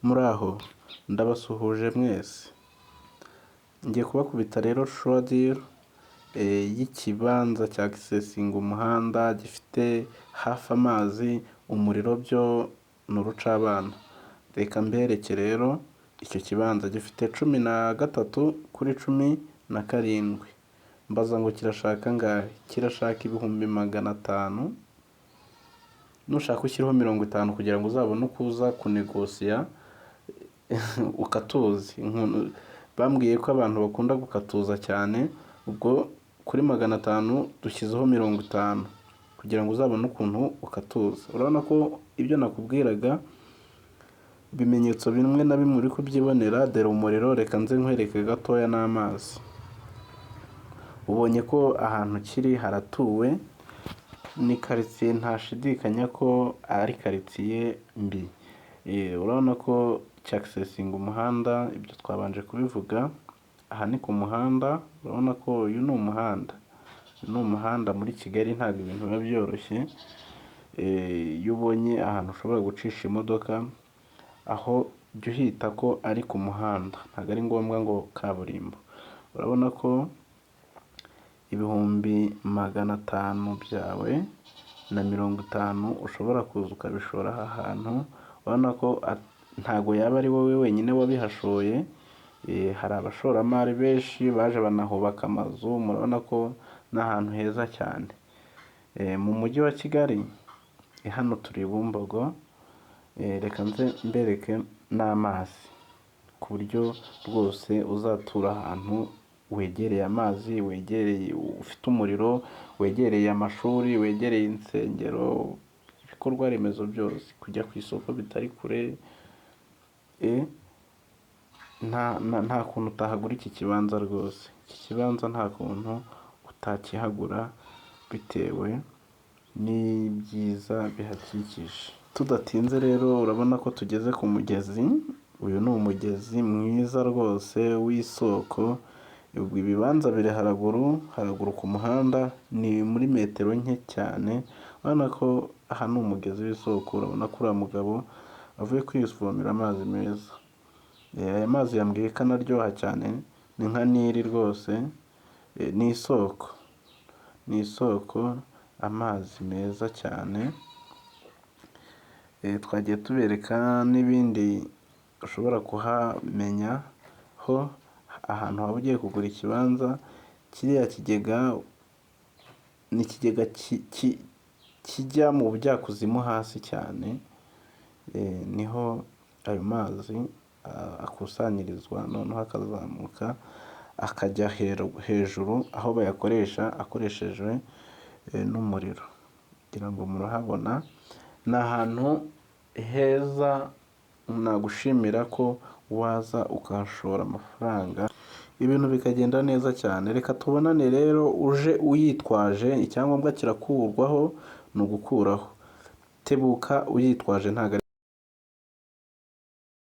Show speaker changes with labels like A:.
A: Muraho, ndabasuhuje mwese. Ngiye kubakubita rero sure deal y'ikibanza cya accessinga umuhanda, gifite hafi amazi, umuriro byo ni urucabana. Reka mbereke rero icyo kibanza gifite 13 kuri 17. Mbaza ngo kirashaka angahe? Kirashaka 500,000, nushaka ushyireho 50 kugira ngo uzabone uko uza kunegosiya ukatuze. Bambwiye ko abantu bakunda gukatuza cyane, ubwo kuri 500 dushyizeho 50 kugira ngo uzabone ukuntu ukatuza. Urabona ko ibyo nakubwiraga, ibimenyetso bimwe na bimwe uri kubyibonera. Dore umuriro, reka nze nkwereke gatoya n'amazi. Ubonye ko ahantu kiri haratuwe, ni karitsiye ntashidikanya ko ari karitsiye mbi. Urabona ko cyaccessinga umuhanda, ibyo twabanje kubivuga. Aha ni ku muhanda, urabona ko uyu ni umuhanda. Uyu ni umuhanda. Muri Kigali ntabwo ibintu biba byoroshye, iyo ubonye ahantu ushobora gucisha imodoka, aho jya uhita ko ari ku muhanda, ntabwo ari ngombwa ngo kaburimbo. Urabona ko 500,000 byawe ushobora kuza ukabishora aha hantu. Urabona ko ntago yaba ari wowe wenyine wabihashoye, hari abashoramari benshi baje banahubaka amazu. Murabona ko ni ahantu heza cyane. Mu mujyi wa Kigali, hano turi i Bumbogo. Reka nze mbereke n'amazi, ku buryo rwose uzatura ahantu wegereye amazi, wegereye, ufite umuriro, wegereye amashuri, wegereye insengero, ibikorwa remezo byose, kujya ku isoko bitari kure. Nta kuntu utahagura iki kibanza rwose. Iki kibanza nta kuntu utakihagura bitewe n'ibyiza bihakikije. Tudatinze rero, urabona ko tugeze ku mugezi. Uyu ni umugezi mwiza rwose w'isoko. Ubwo ibibanza biri haraguru, haraguru ku muhanda, ni muri metero nke cyane. Urabona ko aha ni umugezi w'isoko. Urabona ko uriya mugabo avuye kwivomera amazi meza. Aya mazi yambwiye ko anaryoha cyane, ni nka Nili rwose, ni isoko, ni isoko, amazi meza cyane. Twagiye tubereka n'ibindi ushobora kuhamenya ho ahantu waba ugiye kugura ikibanza. Kiriya kigega ni ikigega kijya mu bujyakuzimu hasi cyane, niho ayo mazi akusanyirizwa, noneho akazamuka akajya hejuru aho bayakoresha akoreshejwe n'umuriro. Ngira ngo murahabona, ni ahantu heza nagushimira ko waza ukahashora amafaranga, ibintu bikagenda neza cyane. Reka tubonane rero uje uyitwaje, icyangombwa kirakurwaho, ni ugukuraho. Tebuka uyitwaje ntabwo ari.